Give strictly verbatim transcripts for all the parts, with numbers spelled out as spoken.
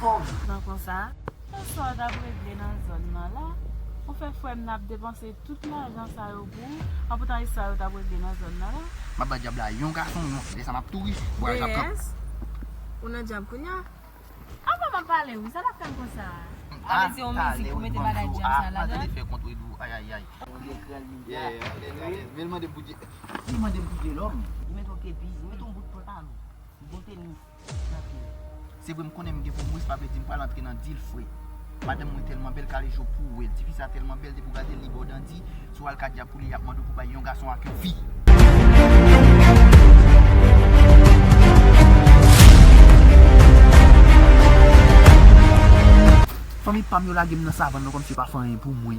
Nan konsa, e sa w t ap regle nan zòn nan la? Ou fè frè m nan ap depanse tout lajan sa yo pou ou, anpoutan e sa yo t ap regle nan zòn nan la? M ap ba dyab la yon gason, yon fi, lè sa m ap tou ri. Bwè sa pran. P S, ou nan dyab kounye a? Anvan m ap pale wi, sa t ap fè m konsa a? A, vle di yon mizik pou mete bagay dyab sa ladan? Tande fè kont Redou, ayayay. Yeah, yeah, yeah. Men l mande m pou Dye, li mande m pou Dye lòm. Li mete yon kepi, li mete yon bout pantalon. Bon tenis. Se vre, m konnen m gen pou m ris, pa vle di m pral antre nan dil fre. Madanm mwen tèlman bèl, Kalejo pou wè l. Tifi sa tèlman bèl, depi w gade l, li ba w dandi. Si w al ka dyab pou li, y ap mande w pou bay yon gason ak yon fi. Fanmi pa m yo lage m nan savann nan kòmsi yo pa fè anyen pou mwen.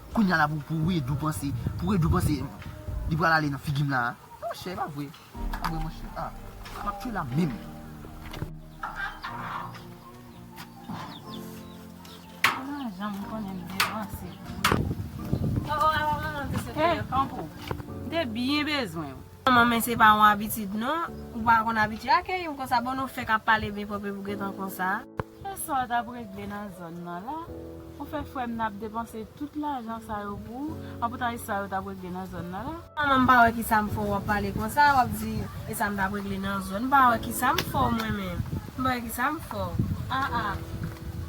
Kounye a la pou, pou Redou panse, pou Redou panse li pral ale nan figi m la. Monchè, e pa vre. Mwen, monchè, ah, m ap tchwe la menm. Ou pa janm konnen m depanse. Oh, oh, ah, manman, te sete kanpe. M te byen bezwen w. Manman, men se pa yon abitid, non. Ou pa konn abitye akeyi m konsa, bon, nou fèk ap pale byen pwòp epi w gentan konsa. E sa w t ap regle nan zòn nan la? Ou fè frè m nan ap depanse tout lajan sa yo pou ou, anpoutan e sa yo t ap regle nan zòn nan la? Manman, m pa wè kisa m fè w ap pale konsa, w ap di e sa m t ap regle nan zòn. M pa wè kisa m fè w mwen menm. M pa wè kisa m fè w. Ah, ah.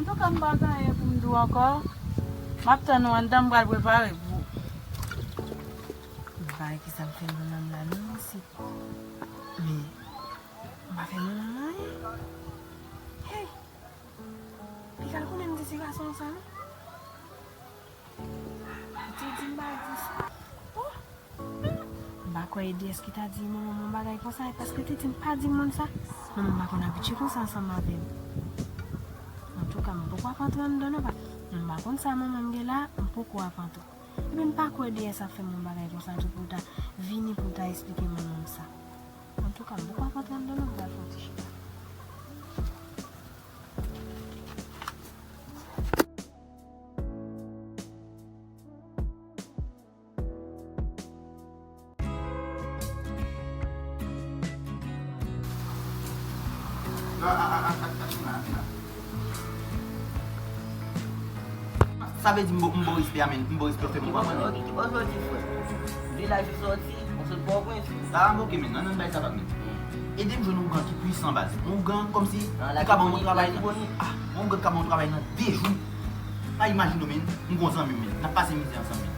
Antouka, m pa gen anyen pou m di w ankò. M ap tann ou anndan, m pral prepare pou ou. M pa wè kisa m fè manman m la non, isit. Men, m pa fè manman m anyen. Hey! Li pral konnen m di ti gason sa, non? Li te di m pa di sa. Oh! M pa kwè e D S ki ta di manman m yon bagay konsa, e paske li te di m pa di moun sa. Manman m pa konn abitye konsa ansanm avè m. Antouka, m poko ap antre anndan non, pa, m pa konn sa manman m gen la, m poko ap antre. Epi m pa kwè D S ap fè m yon bagay konsa tou pou l ta vini pou l ta eksplike manman m sa. Antouka, m poko ap antre anndan non, m pral fè yon ti chita. Sa vle di m ba w respè a, men m ba w respè, w fè m konprann. Ok, ki bò w soti, frè? Vilaj ou soti, ou sot Pòtoprens? Ah, ok, men, nan, nan, bay sa vag, men. Ede m jwenn yon ougan ki pwisan, baz. Yon ougan kòmsi li ka ban m yon travay nan, ah, yon ougan ki ka ban m yon travay nan de jou. Pa imajine w, men, m gon zanmi w, men. N ap pase mizè ansanm, men.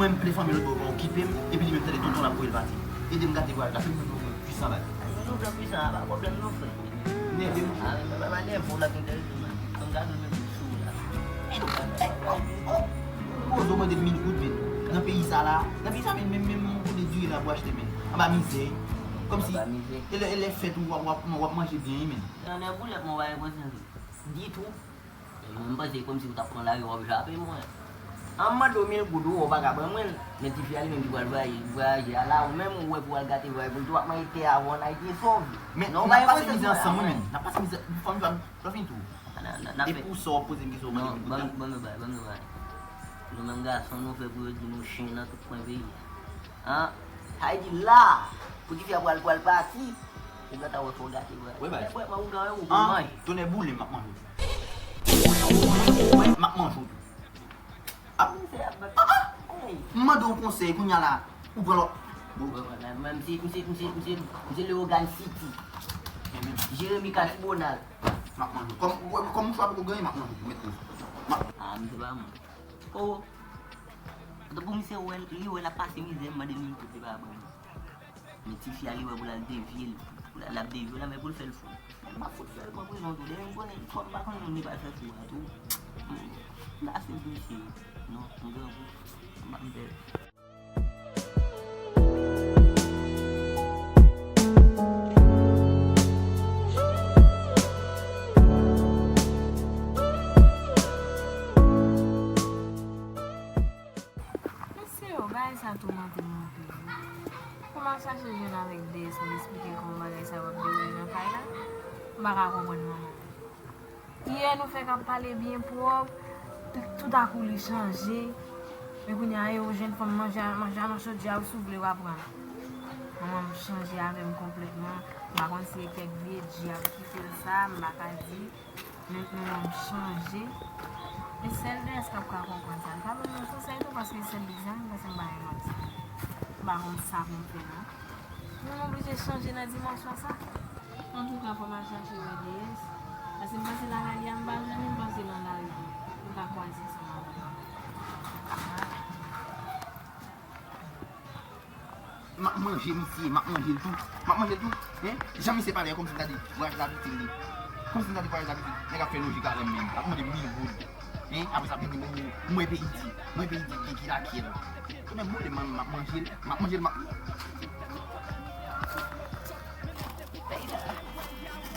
Mwen, m pede fanmi lòt bò pa okipe m, epi li menm tande tonton l ap voye l pati. Ede m gade vwayaj la, fè m jwenn yon ougan pwisan, baz. Ay, yon ougan pwisan, a pa pwoblèm non, frè. Nève m. Ah, men, pa, pa nève w la, ki enterese mwen. Fè m gade w menm sou la. Pozo mande m mil goud, men. Nan peyi sa la, nan peyi sa, men, men, men, yon kote diri la pou achte, men. Anba mizè. Kòmsi, anba mizè. E lè, e lè fèt ou w ap, w ap, w ap manje byen, wi, men. Nan, nan boulèt mwen, w pa gen konsèy ditou. Men mwen, m panse kòmsi ou t ap pran lari, w ap jape mwen. An m mande w mil goud, ou pa ka ban mwen l. Men tifi a li menm ki pral vwayaje, vwayaje a la, ou menm ou wè pou w al gate vwayaj pou l tou, w ap manje tè a avè w an Ayiti, e sòv. Men n ap pase mizè ansanm, wi, men. N ap pase mizè, fanmi pa m, sa fini tou. Depi w sò w ap poze m kesyon, w mande m pou ta. Ban m, ban m yon bagay, ban m yon bagay. Nou menm gason, nou fè pou yo di nou chen nan tout kwen peyi a. An? Sa vle di la, pou tifi a pral, pral pati, ou gentan wè fò w gate vre. Wi, baz. Mwen, mwen, ou gen yon ou pou manje. Tonnè boule m, m ap manje w tou. M ap manje w tou. Ap, ah, ah, m mande w yon konsèy, kounye a la, ou pran lòt. Mwen, mwen, mwen, mwen, m se, m se, m se, m se, m se Leyogàn City. Jeremi Katibonal. M ap manje. Kòm, kòm mouchwa poko genyen, m ap manje tou, met tou. M ap... Ah, m se pa mwen. Oh. Tankou misye wè, li wè l ap pase mizè, m mande l mil goud, li pa ban mwen. Men tifi a, li wè pou l al devye l, pou l al ap devye l la, men pou l fè l fou. Men m ap fout fè l pran prizon tou, depi m konnen, kòm m pa konnen moun li pral fè fou a tou. M pa swiv misye. Non, m grangou. M pa m pè. Mesye yo, bagay sa toumante m anpil wi. Pou m ap chache jwenn avèk D S pou m eksplike l kòman bagay sa yo ap dewoule nan kay la, m pa ka konprann manman m. Yè nou fèk ap pale byen pwòp, toutakou li chanje. Men kounye a, e ou jwenn fanm manje a, manje a nan chodyè a, si w vle w a pran l. Manman m chanje avè m konplètman. M pa konn si e kèk vye djab ki fè l sa, m pa ka di. Men, men, men, m chanje. E sèl D S k ap ka konprann sa. Li pa ban m yon konsèy tou, paske sèl li zanmi, paske m pa gen manti. M pa konn sa pou m fè, non. Men m oblije chanje nan dimansyon sa. Antouka, fò m al chache wè D S. Paske m pase nan lari a, m pa jwenn li, m pase nan lari tou. M ka kwaze ansanm avè l. M ap manje misye, m ap manje l tou. M ap manje l tou. Hein? Jan misye pale a, kòmsi m ta di vwayaj la piti li. Kòmsi m ta di vwayaj la piti. Nèg ap fè lojik avè m menm. Ap mande m mil goud. Hein? Apre sa, ap di m, mwen peyi di. Mwen peyi di, gen ki lakèl. Konnen boule, m ap manje l. M ap manje l, m ap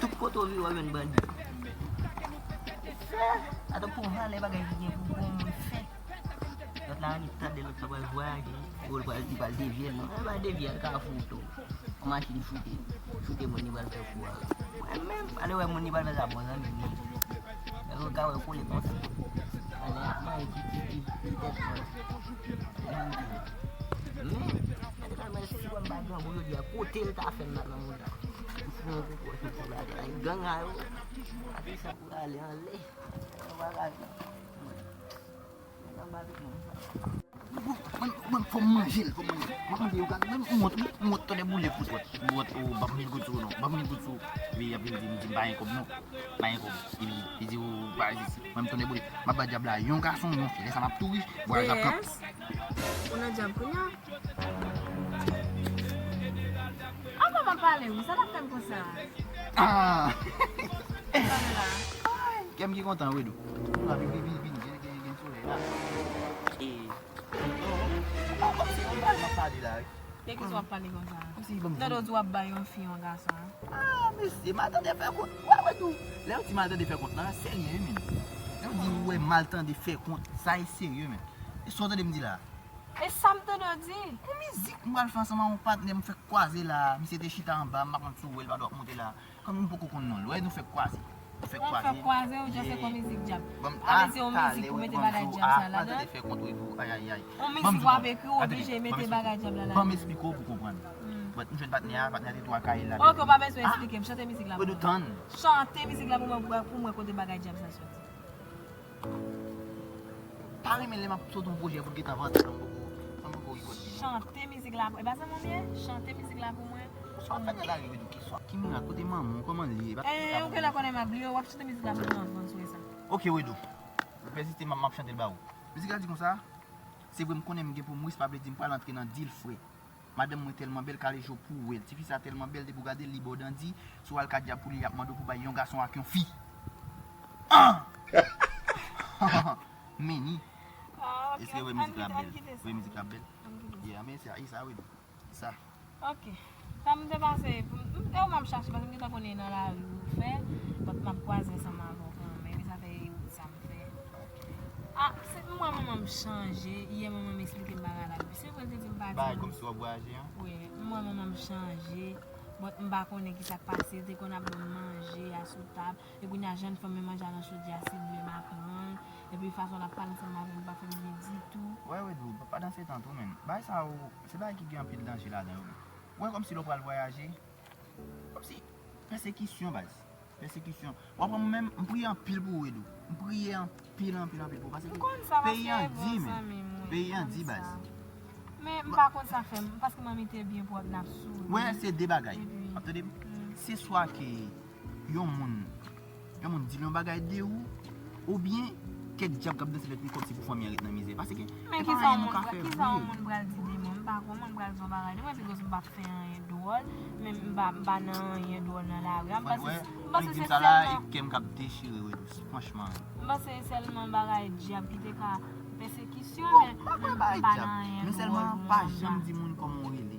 Tout kote w vire, w ap jwenn bandi. Sa, atò pou valè bagay ki gen pou bon moun fè. Lòt la, annik tande lòt sa pral vwayaje. Pou l pral, li pral devye l, non. Li pral devye l, kafou tou. Yon machin choute, choute moun, li pral fè kou a. Mwen menm, ale wè moun, li pral fè sa bon zanmi li. Lè w ka wè kole konsa. Anlè, mwen di, di, di, di, tèt mwen. Men, gade kòman si mwen pa grangou jodi a, kote l ta fè m la nan mouda. M fè yon kou pòch m sou la, gang a yo. Ate sa pou ale anlè. Yon bagay. Mwen anba tout moun. Mwen, mwen, fò m manje l, fò m manje l. M ap manje yo, gade, mwen, m wont, wi, m wont, tande boule pou wont. M wont, o, ban m mil goud sou, non. Ban m mil goud sou. Epi, epi, li di, li di, m pa gen kòb, non. M pa gen kòb. Epi, li di, ou pa egziste. Mwen, m tande boule. M ap ba dyab la, yon gason, yon fi. Lè sa, m ap tou rich. Vwayaj ap kanpe. Ou nan dyab kounye a? Ankò m ap pale, wi, sa t ap fè m konsa? Ah! Pale la. Kè m ki kontan, Wedou. Vin, vin, vin, vin, gen, gen, gen solèy la. E, oh, oh, oh, se yon bagay m ap pale la, wi. De ki sa w ap pale konsa? Kòmsi, kòmsi. Tande w di w ap bay yon fi yon gason, an? Ah, mesye, m al tande fè kont. Wè, Wedou. Lè yo di m al tande fè kont la, serye, wi, men. Lè yo di, wè, m al tande fè kont, sa e serye, men. E sa w tande m di la? E sa m tande w di? Yon mizik m pral fè ansanm ak yon patnè m fèk kwaze la. Misye te chita anba, m pa konn si w wè l, pa dwat monte la. Kòm m poko konn non l. Wè nou fèk kwaze. Nou fèk kwaze. Ou fèk kwaze, ou jase kon mizik dyab. Bon, ale se yon mizik pou mete bagay dyab sa ladan. Pral tande fè kont wi tou. Ay, ay, ay. Yon mizik w ap ekri, ou oblije mete bagay dyab la ladan. Ban m esplike w pou konprann. But m jwenn patnè a, patnè a te tou ak Kayla. Ok, ou pa bezwen esplike m. Chante mizik la pou mwen. Tann. Chante mizik la pou mwen, pou mwen kote bagay dyab sa soti. Pa renmen lè m ap sot yon pwojè pou l gentan vanse, m poko, m poko rekòt li. Chante mizik la, e pa sa mwen ye? Chante mizik la pou mwen. Sa w ap fè nan lari, Wedou? Ki swa, ki mirak? Kote manman w? Kòman l ye? E, ou genlè konnen m ap bliye, w ap chante mizik la pou mwen anvan, sou sa. Ok, Wedou. Ou pèsiste, m ap, m ap chante l ba ou. Mizik la di konsa, se vre m konnen m gen pou m ris, pa vle di m pral antre nan dil frè. Madanm mwen tèlman bèl, kale je w pou w wè l. Tifi sa tèlman bèl, depi w gade l, li ba w dandi. Si w al ka dyab pou li, l ap mande w pou bay yon gason ak yon fi. Ah! Meni. Ah, ok. Èske w wè mizik la bèl? W wè mizik la bèl? Yeah, men se sa, e sa, wi. Sa. Ok. Sa m te pase, m, m, e ou m ap chache, paske m gentan konnen nan lari ou fè, but m ap kwaze ansanm avè w kanmenm, e sa fè e ou sa m fè. Ah, se, m wè manman m chanje, yè manman m eksplike m bagay la, epi se vre l te di m pa di. Bagay kòmsi w ap vwayaje an? Wi, m wè manman m chanje, but m pa konnen ki sa k pase, l te konn ap ban m manje asou tab, e kounye a jan l fè m manje a nan chodyè a, si l vle m ap pran l, epi fason l ap pale ansanm avè m pa fè m byen ditou. Wè, Wedou, pandan se tan tou, men, bagay sa yo, se bagay ki gen anpil danje ladan yo, men. Ou wè kòmsi lè w pral vwayaje, kòmsi pèsekisyon, baz. Pèsekisyon. W ap wè mwen menm, m priye anpil pou ou, Wedou. M priye anpil, anpil, anpil pou ou. Paske peyi an di, men. Peyi an di, baz. Men m pa konn sa fè m, paske manmi te byen pwòp, n ap souri. Wè, se de bagay. W ap tande m? Se swa ke yon moun, yon moun di l yon bagay de ou, oubyen kèk dyab k ap danse tèt li kòmsi pou fanmi an ret nan mizè. Paske e pa anyen nou ka fè vre. Men kisa yon moun pral di de mwen? M pa konn, m pral di yon bagay de mwen, bikòz m p ap fè anyen dwòl, men m pa, m pa nan anyen dwòl nan lari a. M panse, m panse se sèlman, e kè m k ap dechire, wi, dous, franchman. M panse se sèlman bagay dyab ki te ka pèsekisyon, men m pa nan anyen dwòl pou moman. Men sèlman pa janm di moun kòman w rele.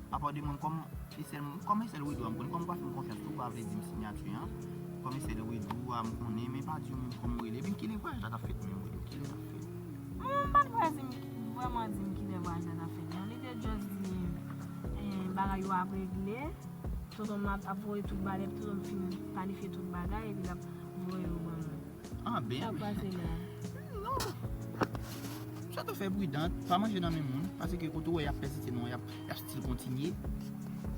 Apa de moun kòm Esèl, kòm Esèl Wedou a m konnen, kòm ou pa fè m konfyans tou, ou pa vle di m siyati an. Kòm Esèl Wedou a m konnen, men pa di yon moun kòman w rele. Ebyen, kilè vwayaj la t ap fèt menm, Wedou? Kilè l ap fèt? Mwen, m pa t vle di m, vrèman di m kilè vwayaj la t ap fèt, non. Li te just di, eh, bagay yo ap regle, tonton m ap, ap voye tout bagay, tonton m fin planifye tout bagay, epi l ap voye yo ban mwen. Ah, ben. Sa k pase la? Non. M swete w fè pridan, pa manje nan men moun, paske kote w wè y ap pèsiste nou an, y ap, y ap still kontinye.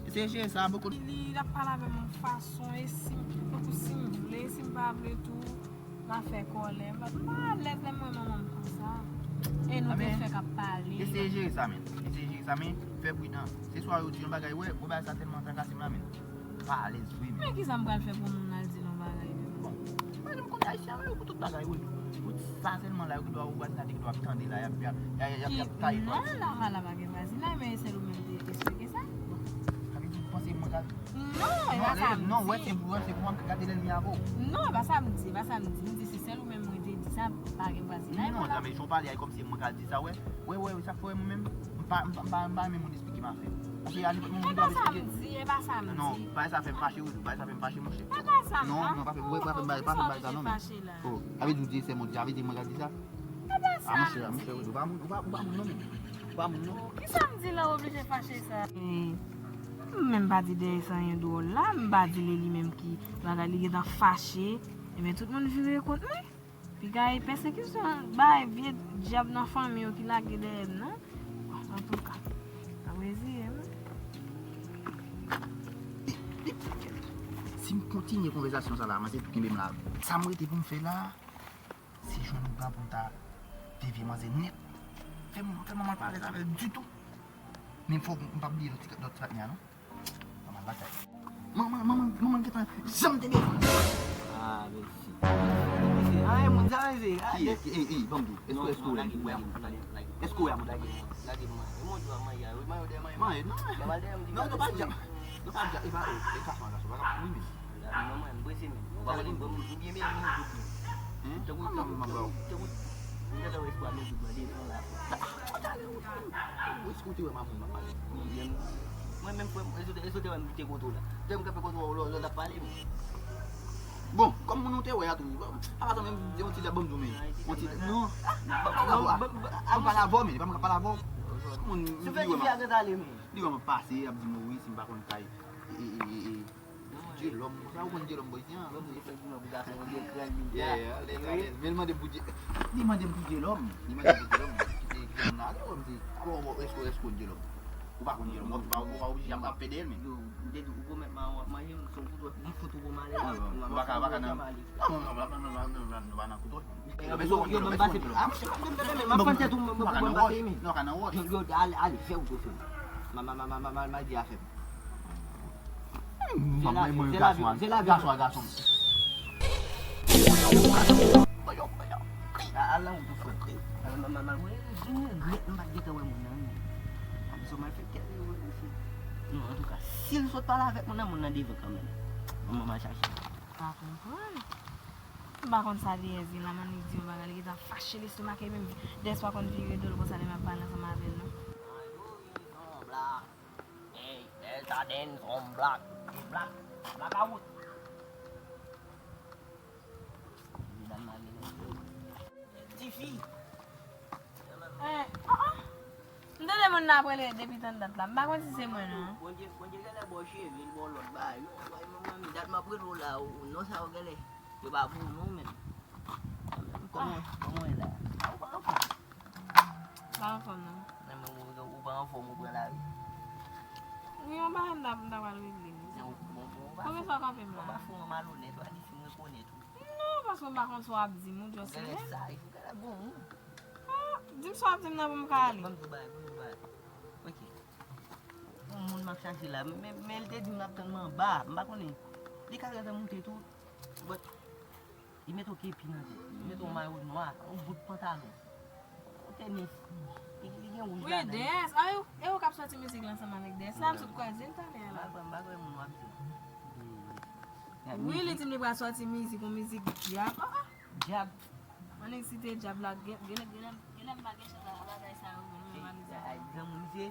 Y Eseye jere sa, bokou. Li, li ap pale avè m yon fason, e si, tankou si m vle, si m pa vle tou, m a fè kòlè. M pa, m pa alèz lè m wè manman m konsa. E nou te fèk ap pale. Eseye jere sa, men. Eseye jere sa, men fè pridan. Se swa yo di yon bagay, wè, wè bagay sa tèlman trakase m la, men. Pa alèz vre, men. Men kisa m pral fè pou moun al di l yon bagay de mwen? Bon, mwen menm konnen Ayisyen yo pou tout bagay, wi. Pou sa sèlman la, yo gen dwa, vwazinay te gen dwa ap tande la, y ap, y ap, y ap, y ap, y ap taye twa. Non, la, la pa gen vwazinay, men sèl ou menm te eksplike sa. Sa vle di, ou panse mwen ka... Non, e pa sa m di. Non, wè, se pou, wè, se pou mwen gade lènmi avè w. Non, e pa sa m di, e pa sa m di. M di, si sèl ou menm mwen te di sa, pa gen vwazinay. Non, non, men jan w pale a, e kòmsi mwen ka di sa, wè. Wè, wè, wè, sa k fè mwen menm, m pa, m pa, m pa, m pa renmen moun eksplike m afè. Paske a nenpòt moman, moun dwe eksplike. E pa sa m di, e pa sa m di. Non, bagay sa fè m fache, wi, bagay sa fè m fache, monchè. E pa sa m... Non, non, pa fè, pa fè, pa fè bagay sa, non, men. Oh, sa w te fache la. Oh, sa vle di ou di se mwen, sa vle di mwen ka di sa? E pa sa m di. Ah, monchè, monchè, ou pa moun, ou pa, ou pa moun, non, men. Ou pa moun, non. Kisa m di la, w oblije fache sa? M menm pa di dèyè sa anyen dwòl la, m pa di li, li menm ki bagay, li gentan fache. Ebyen, tout moun vire kont mwen. Piga e pèsekisyon, bay vye dyab nan fanmi yo ki lage dèyè m nan. Antouka, sa reziye m. Si m kontinye konvèsasyon sa la, manzè tou kenbe m la. Sa m rete pou m fè la, se jwenn ougan pou m ta devye manzè nèt. Fè m, fè m malparèz avè l ditou. Men fòk m pa bliye lòt ti, lòt ti patnè a, non. Manman batay. Manman, manman, manman gentan janm te devan. Ah, mesye. Mesye, anyen moun sa, mesye. Ah, ki, ki, ey, ey, ban m di. Èske, èske w wè m wè a moun batay? Èske w wè a moun batay? Lage m, lage m, lage m. E moun yo ap manje a, yo manje dèyè manje. Manje, non. Ba m al dèyè m di. Non, non, pa djab. Non, pa djab. E pa, e, e gason a gason, pa gason. Wi, men. Non, mwen, m prese, men. Ou pa wè li, ou byen, byen, byen. Hein? Tankou, tankou, tankou, tankou, m gentan wè espwa men doub nan devan la. Ou te wè mamoun nan pale. Mwen menm frè m, e sou te wè m kite kote w la. Te m kanpe kote w la, w la pale m. Bon, kòm moun ou te wè a tou, apa tann menm yon ti djab ban m di w men. Yon ti, non. Ban m pale avè w. Ban m pale avè w, men, li pa m ka pale avè w. Moun li wè m ap pase, ap di m wi, si m pa konn kay. E, e, e, e. Dye lòm, sa ou konn dye lòm bò isi an? Lòm se fèk di mwen pou gason, ou dye kran li. Yeah, alèz, alèz. Men li mande m pou dye, li mande m pou dye lòm. Li mande m pou dye lòm. Kite, kite moun nan ale, wè m di, alò, wè, èske, èske ou dye lòm? Ou pa konn dye lòm, ou pa, ou pa oblije ap, ap pede l, men. Yo, m te di, ou pwomèt m a w ap manje m, se yon kout wòch, m fout ou pou m ale. Non, non, ou pa ka, ou pa ka nan, non, non, non, nou pa nan kout wòch. Yo, yo, yo, m pase, ah, m ap fè tèt ou, m, m, m, m pase, men. Non, ou pa ka nan wòch. Yo, yo, ale, ale, fè wout ou, fè wout. Ma, ma, ma, ma, ma, ma, ma di afè m. Mwen, mwen, gason a, gason a, gason. Al la, ou tou frè. Al, ma, ma, ma, mwen, mwen regrèt, m pa t gentan wè moun nan, wi. Apre sa, m al fè kèk erè, wi. Non, antouka, si l sot pale avèk moun nan, moun nan devan kanmenm. Mwen, m al chache. Pa konprann. M pa konn sa li ye, la, man, li di yon bagay, li gentan fache, lestomak, e menm dèswa konn vire do l konsa, lè m ap pale ansanm avè l, non. Ey, Delta Dance on Black. Black, blackout. Medam marye nan yo. Tifi. Eh, ah, ah. M tande moun nan ap rele depi tann dat la. M pa konn si se mwen, non. Bondye, Bondye genlè ba w cheve, l ba w lòt bagay. Non, mwen, mwen, mwen, dat m ap rele w la, ou, non, sa yo genlè. Yo pa pou ou, non, menm. Kòman, kòman w ye la? Ah, ou pa anfòm? Pa anfòm, non. Nan men ou, ou pa anfòm, ou pran lari. Wi, yon bagay m ta, m ta pral regle, wi. Bon, bon, bon, ou pa fè, konbyen fwa w kanpe m la? Ou pa fè yon malonèt, ou pa di si m rekonèt ou. Non, paske m pa konn sa w ap di m, ou just... Ou genlè saj, ou genlè gon moun. Ah, di m sa w ap di m nan pou m ka ale. Ban m di w bagay, ban m di w bagay. Ok. Yon moun m ap chache la, men, men, men l te di m l ap tann m anba, m pa konnen. Li ka gentan moute tou, but li mete yon kepi nan tèt li, li mete yon mayo nwa, yon bout pantalon, yon tenis. Li, li gen wouj ladan. Wi, D S. Ah, e ou, e ou k ap sòti mizik la ansanm avèk D S la, m sot kwaze l talè a la. M pa kwè, m pa kwè moun w ap di. Wi, li di m li pral sòti mizik, yon mizik dyab. Ah, ah. Dyab. Ann eksite dyab la, gen, gen, gen, genlè m pa gen chans a bagay sa yo, men m analize. Ay, granmoun misye.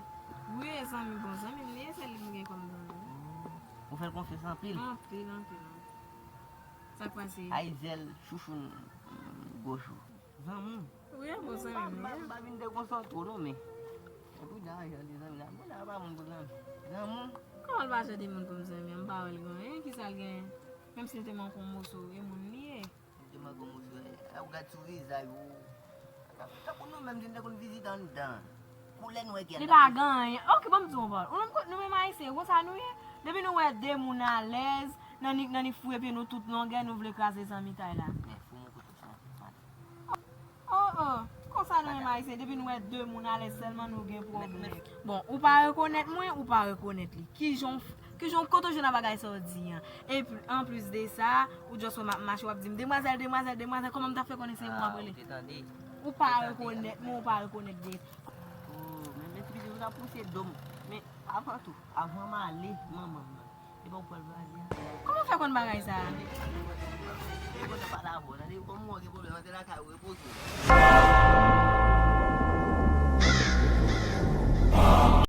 Wi, e zanmi, bon zanmi m li ye, se li m gen kòm zanmi. Ou fè l konfyans anpil? Anpil, anpil, anpil. Sa k pase? Ay, zèl chouchou goch ou. Zanmi w. Wi, e bon zanmi m li ye. M pa vin dekonsantre w non, men. Epi w jan jan de zanmi la. Bon, la pa moun pou zanmi. Zanmi w. Kòman l pa jan de moun pou m zanmi an? M pa wè l gen anyen. Kisa l genyen? Menm si l te manke yon moso, e moun li ye. M te manke yon moso, e, ou gad sou vizaj ou. Tankou nou menm, si n te konn vizite anndan. Koulè nou wè gen Li pa gen anyen. Ok, ban m di w yon pawòl. Ou menm, nou menm Ayisyen, konsa nou ye. Depi nou wè de moun alèz, nan ni, nan ni fouye pye nou tout longè, nou vle kraze zanmitay la. Men fou mou koutou fou. Oh, oh. Konsa nou menm Ayisyen, depi nou wè de moun alèz sèlman, nou gen pwoblèm. Bon, ou pa rekonèt mwen, ou pa rekonèt li. Kijan, kijan, kote w jwenn nan bagay sa w di an? Epi, anplis de sa, ou just wè m ap mache, w ap di m, demwazèl, demwazèl, demwazèl, kòman m ta fè konnen se ou m ap rele? Ou pa rekonèt mwen, ou pa rekonèt Grace. Oh, men, men ti pitit ou ta pouse do m. Men avan tou, avan m ale, manman m nan. E pa ou pral vale a. Kòman w fè konn bagay sa a? E konn pale avè w, tande, kòm ou gen pwoblèm, antre lakay ou repoze.